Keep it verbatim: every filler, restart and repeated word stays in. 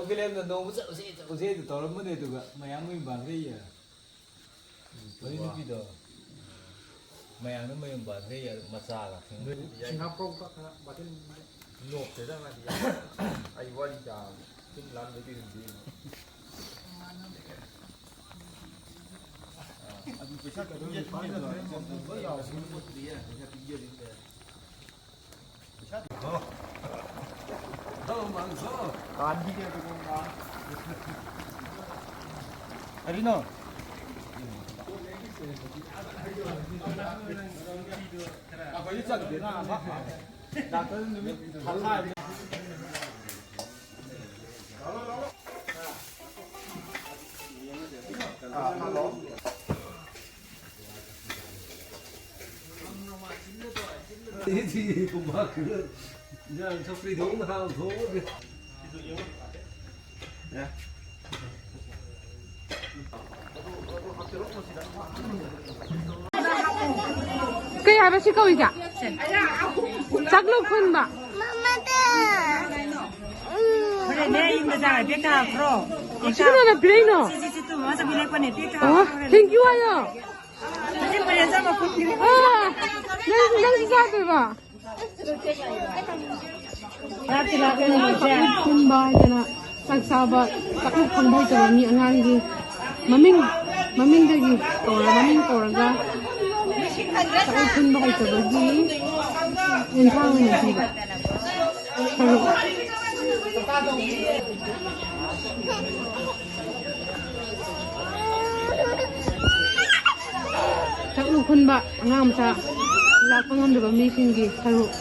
ꯐꯤꯂꯝꯗ ꯅꯣꯡꯃ ꯆꯠꯂꯨꯁꯦ, ꯆꯠꯂꯨꯁꯦ ꯑꯗꯨ ꯇꯧꯔꯝꯕꯅꯦ, ꯑꯗꯨꯒ ꯃꯌꯥꯝ ꯃꯌꯨꯝ ꯄꯥꯟꯈ꯭ꯔꯦ꯫ ꯍꯧꯖꯤꯛ ꯅꯨꯄꯤꯗꯣ ꯃꯌꯥꯝꯅ ꯃꯌꯨꯝ ꯄꯥꯟꯈ꯭ꯔꯦ, ꯃꯆꯥꯒ ꯊꯦꯡꯅ-, ꯁꯤꯡꯍꯥ ꯄ꯭ꯔꯧ ꯀꯛꯇꯅ ꯕꯥꯇꯤꯟ ꯅꯣꯛꯇꯦꯗ ꯃꯥꯗꯤ꯫ ꯑꯩ ꯋꯥꯔꯤ ꯇꯥꯕ꯫ ꯁꯨꯝ ꯂꯥꯟꯕꯗꯤ ꯍꯨꯟꯕꯤ꯫ ꯑꯗꯨ ꯄꯩꯁꯥ ꯀꯩꯅꯣ ꯄꯥꯏꯗꯕ ꯂꯣꯏ ꯌꯥꯎꯕꯅꯤ꯫ ꯄꯩꯁꯥ ꯄꯤꯖꯔꯤꯅꯦ꯫ ꯀꯔꯤꯅꯣ? ꯑꯩꯈꯣꯏꯗꯤ ꯆꯠꯂꯨꯗꯦꯅ ꯑꯃ ꯗꯥꯛꯇꯔ ꯅꯨꯃꯤꯠ ꯊꯥ ꯊꯥ ꯀꯩ ꯍꯥꯏꯕ ꯁꯤ ꯀꯧꯏꯁꯦ? ꯆꯥꯛꯂꯨ ꯈꯨꯟꯕ꯫ ꯍꯣꯔꯦꯟꯅꯦ ꯌꯨꯝꯗ ꯆꯥꯔ ꯕꯦꯛꯇ ꯍꯥꯞꯈ꯭ꯔꯣ꯫ ꯁꯤ ꯀꯅꯥꯅ ꯄꯤꯔꯛꯏꯅꯣ? ꯁꯤ, ꯁꯤ, ꯁꯤ, ꯇꯨ, ꯃꯃꯥ ꯆꯧꯕꯤ ꯂꯩꯔꯛꯄꯅꯦ, ꯕꯦꯛꯇ ꯑꯣ, ꯍꯥꯞꯈ꯭ꯔꯣ ꯍꯣꯔꯦꯟ꯫ Thank you ꯍꯥꯏꯌꯣ꯫ ꯍꯧꯖꯤꯛ ꯐꯥꯏꯅꯦꯜ ꯆꯥꯕ ꯐꯪꯗ꯭ꯔꯤ꯫ ꯑꯥ, ꯅꯪ, ꯅꯪꯁꯨ ꯆꯥꯗꯣꯏꯕ? ꯆꯥꯛ ꯊꯤꯜꯂꯛꯑꯒ ꯂꯣꯏꯁꯦ꯫ ꯆꯥꯛ ꯊꯤꯟꯕ ꯍꯥꯏꯗꯅ ꯆꯥꯛ ꯆꯥꯕ, ꯆꯥꯛꯂꯨꯛ ꯈꯨꯟꯕ ꯍꯩꯇꯕ ꯃꯤ ꯑꯉꯥꯡꯒꯤ ꯃꯃꯤꯡ, ꯃꯃꯤꯡꯗꯒꯤ ꯀꯧꯔ, ꯃꯃꯤꯡ ꯀꯧꯔꯒ ꯆꯥꯛꯂꯨꯛ ꯈꯨꯟꯕ ꯍꯩꯇꯕꯒꯤ ꯑꯦꯟꯁꯥꯡ ꯑꯣꯏꯅ ꯄꯤꯕ꯫ ꯁꯔꯨꯛ꯫ ꯆꯥꯛꯂꯨꯛ ꯈꯨꯟꯕ ꯑꯉꯥꯡ ꯃꯆꯥ ꯂꯥꯛꯄ ꯉꯝꯗꯕ ꯃꯤꯁꯤꯡꯒꯤ ꯁꯔꯨꯛ꯫